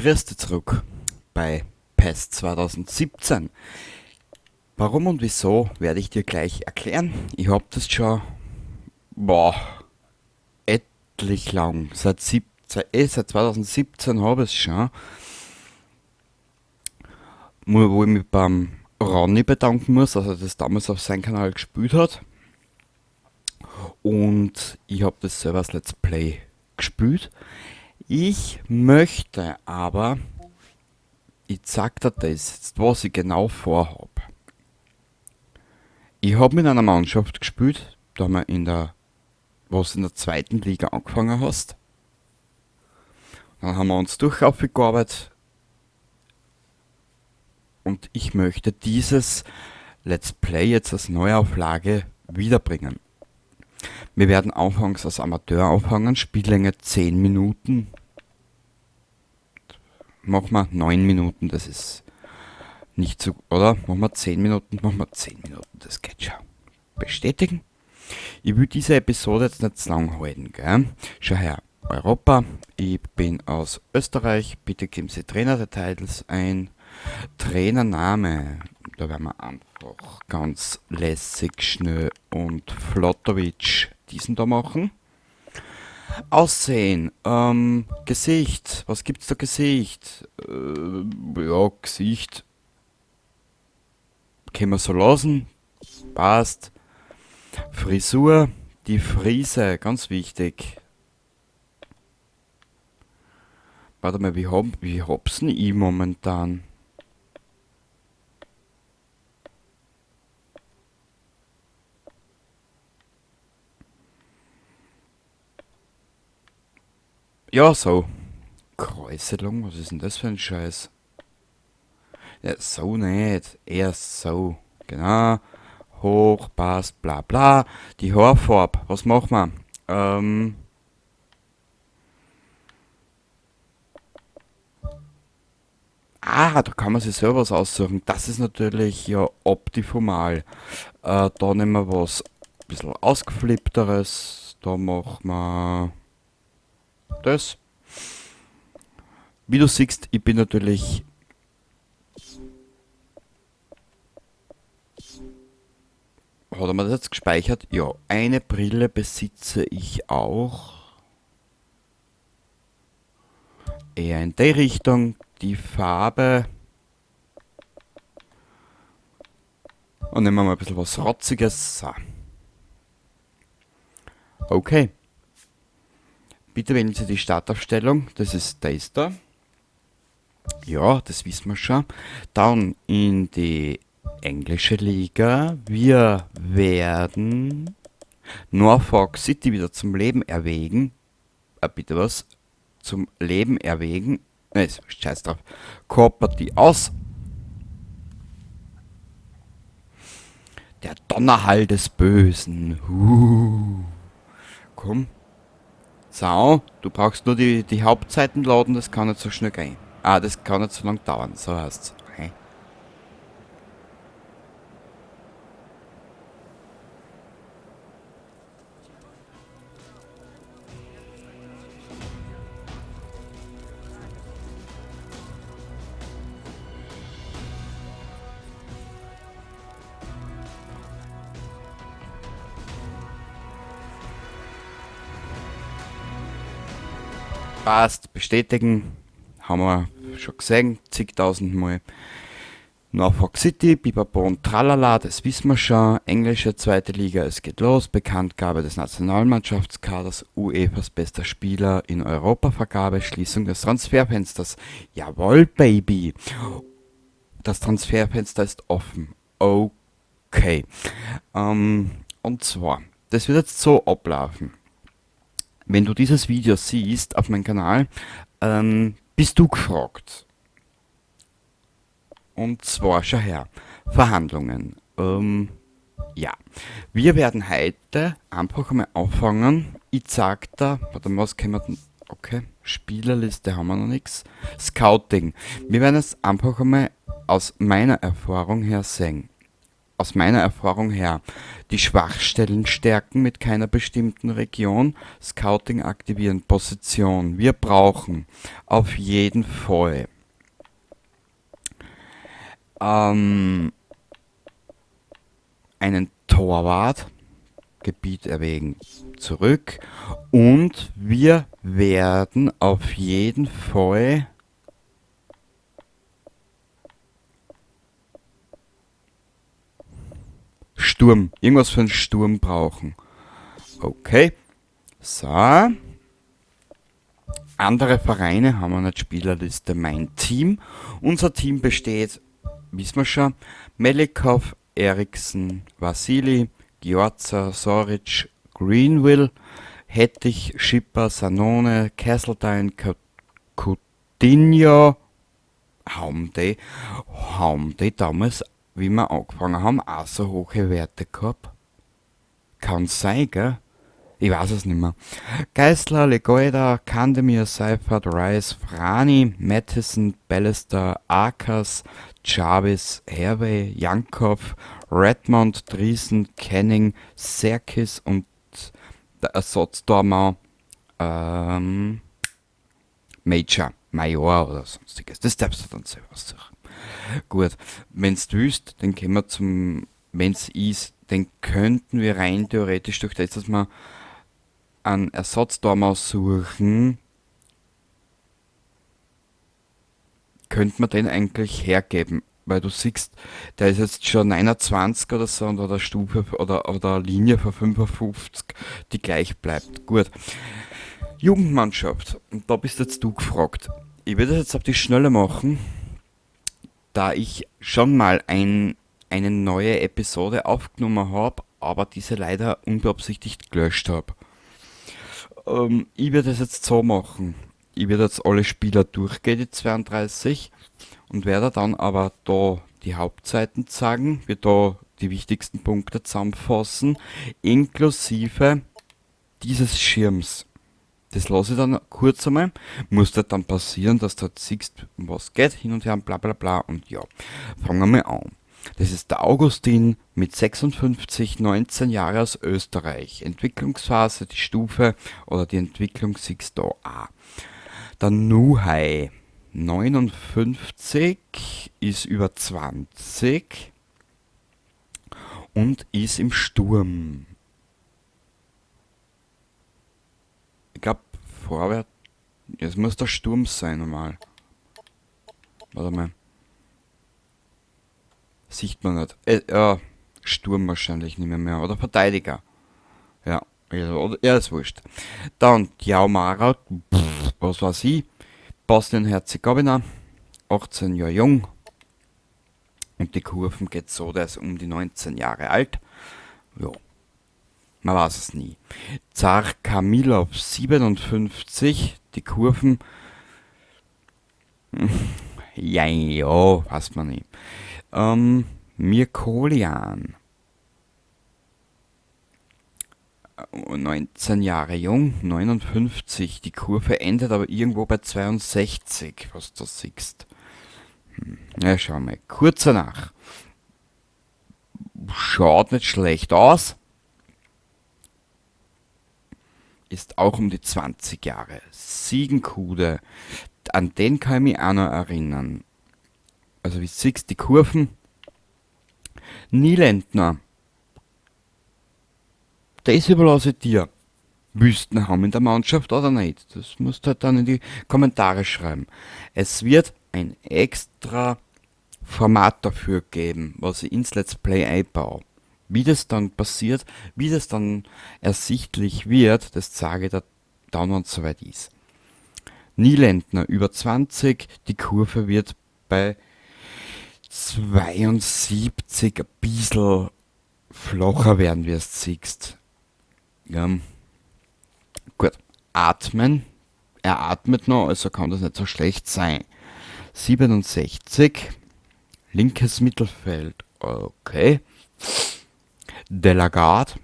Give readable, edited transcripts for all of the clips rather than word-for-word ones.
Grüß dich zurück bei PES 2017. Warum und wieso werde ich dir gleich erklären. Ich hab das schon, boah, etlich lang. Seit 2017 hab ich's schon. Wo ich mich beim Ronny bedanken muss, dass er das damals auf seinem Kanal gespielt hat. Und ich hab das selber als Let's Play gespielt. Ich möchte aber, ich zeig dir das jetzt, was ich genau vorhab. Ich hab mit einer Mannschaft gespielt, da haben wir in der, was in der zweiten Liga angefangen hast. Dann haben wir uns durchaufgearbeitet. Und ich möchte dieses Let's Play jetzt als Neuauflage wiederbringen. Wir werden anfangs als Amateur anfangen, Spiellänge 10 Minuten. Machen wir 9 Minuten, das ist nicht so, oder? Machen wir 10 Minuten, machen wir 10 Minuten, das geht schon. Bestätigen. Ich will diese Episode jetzt nicht zu lang halten, gell? Schau her, Europa, ich bin aus Österreich, bitte geben Sie Trainerdetails ein. Trainername, da werden wir einfach ganz lässig, schnell und flottowitsch diesen da machen. Aussehen, Gesicht, was gibt's da Gesicht? Ja, Gesicht können wir so lassen, passt. Frisur, die Frise, ganz wichtig. Warte mal, wie hab's denn ich momentan? Ja, so. Kräuselung, was ist denn das für ein Scheiß? Ja, so nicht. Erst so. Genau. Hoch, passt, bla bla. Die Haarfarbe, was machen wir? Da kann man sich selber was aussuchen. Das ist natürlich ja optimal. Da nehmen wir was ein bisschen ausgeflippteres. Da machen wir das. Wie du siehst, ich bin natürlich Hat er mir das jetzt gespeichert? Ja, eine Brille besitze ich auch. Eher in die Richtung. Die Farbe. Und nehmen wir mal ein bisschen was Rotziges. So. Okay. Bitte wählen Sie die Startaufstellung. Das ist das da. Ja, das wissen wir schon. Dann in die englische Liga. Wir werden Norfolk City wieder zum Leben erwägen. Bitte was? Zum Leben erwägen. Ne, ist scheiß drauf. Kooperativ aus. Der Donnerhall des Bösen. Komm. So, du brauchst nur die Hauptseiten laden, das kann nicht so schnell gehen. Ah, das kann nicht so lang dauern, so heißt's. Okay. Passt, bestätigen, haben wir schon gesehen, zigtausend Mal. Norfolk City, Pipapo und Tralala, das wissen wir schon. Englische zweite Liga, es geht los. Bekanntgabe des Nationalmannschaftskaders, UEFAs bester Spieler in Europavergabe, Schließung des Transferfensters. Jawohl, Baby! Das Transferfenster ist offen. Okay. Und zwar, das wird jetzt so ablaufen. Wenn du dieses Video siehst auf meinem Kanal, bist du gefragt. Und zwar, schau her, Verhandlungen. Ja, wir werden heute einfach einmal anfangen. Ich zeig da, warte mal, was können wir denn? Okay, Spielerliste haben wir noch nix. Scouting. Wir werden es einfach einmal aus meiner Erfahrung her sehen. aus meiner Erfahrung her die Schwachstellen stärken mit keiner bestimmten Region. Scouting aktivieren, Position. Wir brauchen auf jeden Fall einen Torwart, Gebiet erwägen, zurück. Und wir werden auf jeden Fall Sturm, irgendwas für einen Sturm brauchen. Okay, so. Andere Vereine haben wir nicht, Spielerliste, mein Team. Unser Team besteht, wissen wir schon, Melikov, Eriksen, Vasili, Giorza, Soric, Greenville, Hettich, Schipper, Sanone, Castledine, Coutinho. Haben die damals, wie wir angefangen haben, auch so hohe Werte gehabt? Kann sein, gell? Ich weiß es nicht mehr. Geisler, Legoida, Kandemir, Seifert, Rice, Frani, Matheson, Ballister, Arkas, Jarvis, Hervey, Jankov, Redmond, Driesen, Canning, Serkis und der Ersatztormann Major, Major oder sonstiges. Das darfst du dann selber aussuchen. Gut, wenn's du willst, dann können wir zum, wenn's ist, dann könnten wir rein theoretisch durch das, dass wir einen Ersatztormann suchen, könnte man den eigentlich hergeben, weil du siehst, der ist jetzt schon 29 oder so und hat eine Stufe oder eine Linie von 55, die gleich bleibt. Gut. Jugendmannschaft, und da bist jetzt du gefragt. Ich würde das jetzt auf die Schnelle machen, da ich schon mal eine neue Episode aufgenommen habe, aber diese leider unbeabsichtigt gelöscht habe. Ich werde das jetzt so machen. Ich werde jetzt alle Spieler durchgehen, die 32, und werde dann aber da die Hauptseiten zeigen, wird da die wichtigsten Punkte zusammenfassen, inklusive dieses Schirms. Das lasse ich dann kurz einmal. Muss das dann passieren, dass du siehst, um was geht, hin und her und bla bla bla und ja. Fangen wir mal an. Das ist der Augustin mit 56, 19 Jahre aus Österreich. Entwicklungsphase, die Stufe oder die Entwicklung siehst du da auch. Der Nuhai, 59, ist über 20 und ist im Sturm. Ich glaube, vorwärts. Es muss der Sturm sein normal. Warte mal. Sieht man nicht. Ja, Sturm wahrscheinlich nicht mehr. Oder Verteidiger. Ja, oder, ja, ist wurscht. Dann Jaumara, was weiß ich. Bosnien-Herzegowina, 18 Jahre jung. Und die Kurven geht so, der ist um die 19 Jahre alt. Ja. Man weiß es nie. Zar Kamilov, 57, die Kurven. Ja, ja, weiß man nicht. Mirkolian, 19 Jahre jung, 59, die Kurve endet aber irgendwo bei 62, was du siehst. Ja, schau mal, kurz danach. Schaut nicht schlecht aus. Ist auch um die 20 Jahre. Siegenkude, an den kann ich mich auch noch erinnern. Also wie siehst du die Kurven? Nielendner. Das überlasse ich dir. Wüsten haben in der Mannschaft oder nicht? Das musst du halt dann in die Kommentare schreiben. Es wird ein extra Format dafür geben, was ich ins Let's Play einbaue. Wie das dann passiert, wie das dann ersichtlich wird, das zeige ich dir dann, wenn es soweit ist. Nielendner über 20, die Kurve wird bei 72 ein bisschen flacher werden, wie es siehst. Ja. Gut, atmen. Er atmet noch, also kann das nicht so schlecht sein. 67, linkes Mittelfeld, okay. Delagarde,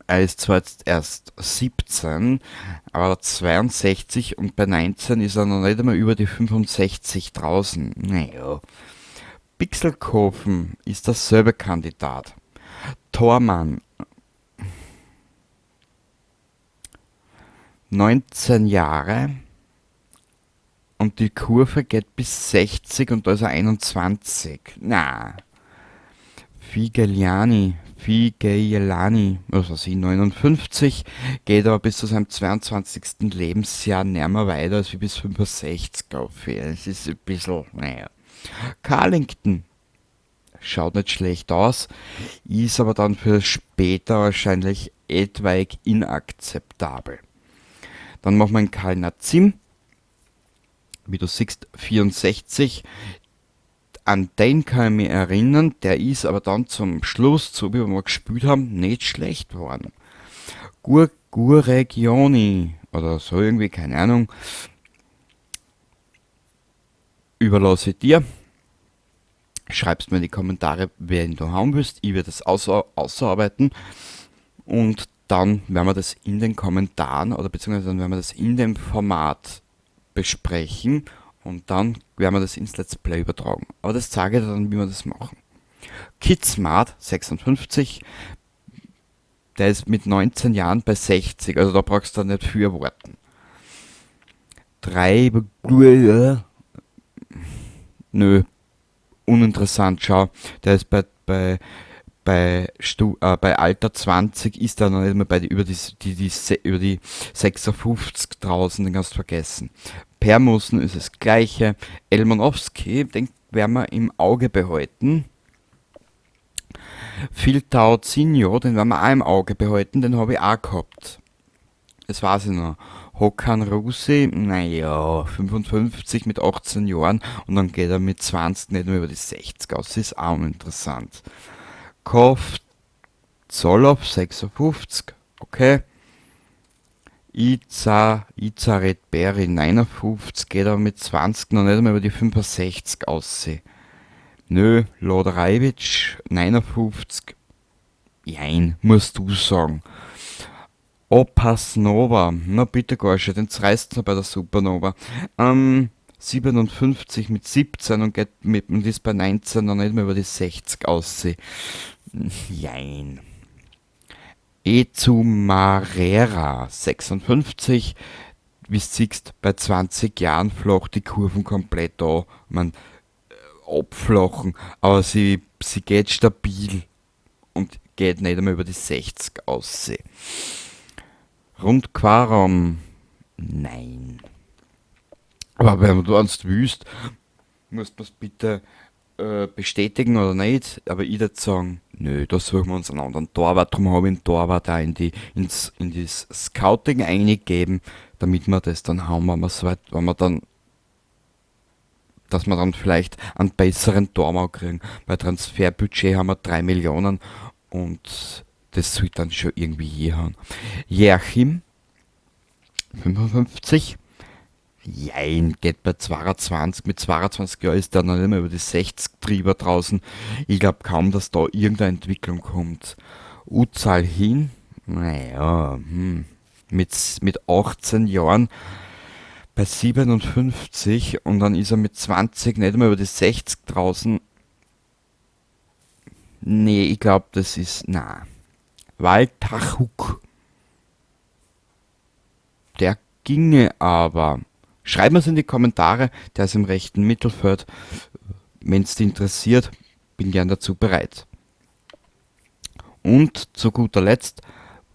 er ist zwar jetzt erst 17, aber 62 und bei 19 ist er noch nicht einmal über die 65 draußen. Naja. Pixelkofen ist derselbe Kandidat. Tormann. 19 Jahre. Und die Kurve geht bis 60 und da ist er 21. Na. Figeliani, was weiß ich, 59, geht aber bis zu seinem 22. Lebensjahr nicht mehr weiter als wie bis 65 auf. Das ist ein bisschen, naja. Carlington schaut nicht schlecht aus, ist aber dann für später wahrscheinlich etwaig inakzeptabel. Dann machen wir einen Karl Nazim, wie du siehst, 64. An den kann ich mich erinnern, der ist aber dann zum Schluss, so wie wir mal gespielt haben, nicht schlecht geworden. Guregioni oder so irgendwie, keine Ahnung. Überlasse ich dir. Schreibst mir in die Kommentare, wen du haben willst. Ich werde das ausarbeiten und dann werden wir das in den Kommentaren oder beziehungsweise dann werden wir das in dem Format besprechen und dann werden wir das ins Let's Play übertragen. Aber das zeige ich dir dann, wie wir das machen. Kidsmart 56, der ist mit 19 Jahren bei 60, also da brauchst du nicht viel erwarten. 3, nö, uninteressant, schau, der ist bei Alter 20 ist er noch nicht mehr bei die, über die 56 draußen, den kannst du vergessen. Permussen ist das gleiche. Elmanowski, den werden wir im Auge behalten. Filtau Zinho, den werden wir auch im Auge behalten, den habe ich auch gehabt. Das weiß ich noch. Håkan Rusi, naja, 55 mit 18 Jahren und dann geht er mit 20 nicht mehr über die 60 aus. Das ist auch uninteressant. Kof Zolow 56, okay. Izaret Berry 59, geht aber mit 20 noch nicht einmal über die 65 aus. Nö, Lodrajewitsch 59, jein, musst du sagen. Opasnova, na bitte Gorsche, den zerreißt noch bei der Supernova. 57 mit 17 und geht mit und ist bei 19 noch nicht mehr über die 60 aus. Jein. Ezumarera 56, wie du siehst, bei 20 Jahren flacht die Kurven komplett an. Man abflachen, aber sie geht stabil und geht nicht einmal über die 60 aus. Rund Quaram, nein. Aber wenn du ernst willst, musst du es bitte bestätigen oder nicht, aber ich würde sagen, nö, da suchen wir uns einen anderen Torwart, darum habe ich einen Torwart auch in das Scouting eingegeben, damit wir das dann haben, wenn wir so weit, wenn wir dann, dass wir dann vielleicht einen besseren Torwart kriegen. Bei Transferbudget haben wir 3 Millionen und das sollte dann schon irgendwie hier haben. Joachim, 55. Jein, geht bei 22, mit 22 Jahren ist der noch nicht mehr über die 60 drüber draußen. Ich glaube kaum, dass da irgendeine Entwicklung kommt. Uzal hin, naja, mit 18 Jahren bei 57 und dann ist er mit 20 nicht mehr über die 60 draußen. Nee, ich glaube, das ist, na. Waltachuk. Der ginge aber. Schreib mir's in die Kommentare, der ist im rechten Mittelfeld. Wenn's dich interessiert, bin gern dazu bereit. Und zu guter Letzt,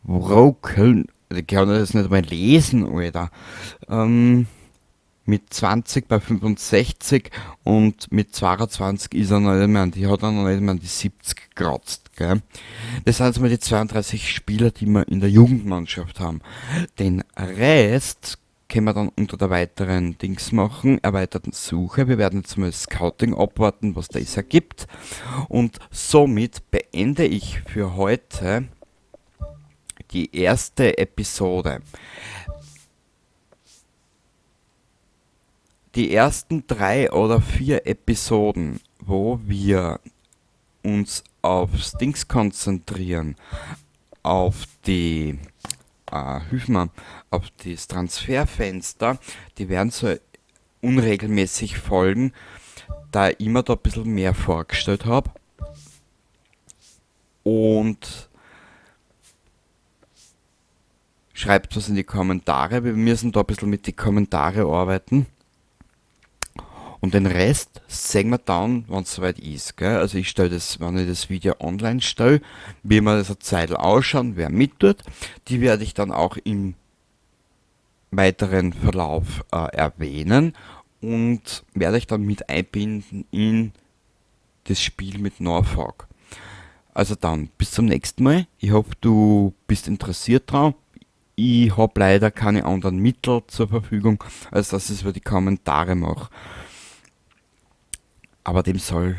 Broken, ich kann das nicht mal lesen, Alter. Mit 20 bei 65 und mit 22 ist er noch nicht mehr an die, hat er noch nicht mehr an die 70 gekratzt, gell? Das sind jetzt mal die 32 Spieler, die wir in der Jugendmannschaft haben. Den Rest können wir dann unter der weiteren Dings machen, erweiterten Suche. Wir werden jetzt mal das Scouting abwarten, was das ergibt. Und somit beende ich für heute die erste Episode. Die ersten 3 oder 4 Episoden, wo wir uns aufs Dings konzentrieren, auf die hilf mir, auf das Transferfenster, die werden so unregelmäßig folgen, Da ich immer da ein bisschen mehr vorgestellt habe. Und schreibt was in die Kommentare. Wir müssen da ein bisschen mit den Kommentaren arbeiten. Und den Rest sehen wir dann, wenn es soweit ist. Gell? Also ich stelle das, wenn ich das Video online stelle, wie wir das eine Zeit ausschauen, wer mittut. Die werde ich dann auch im weiteren Verlauf erwähnen und werde ich dann mit einbinden in das Spiel mit Norfolk. Also dann, bis zum nächsten Mal. Ich hoffe, du bist interessiert dran. Ich habe leider keine anderen Mittel zur Verfügung, als dass ich es über die Kommentare mache. Aber dem soll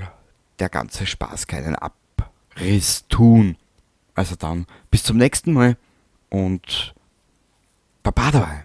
der ganze Spaß keinen Abriss tun. Also dann, bis zum nächsten Mal und Baba dabei.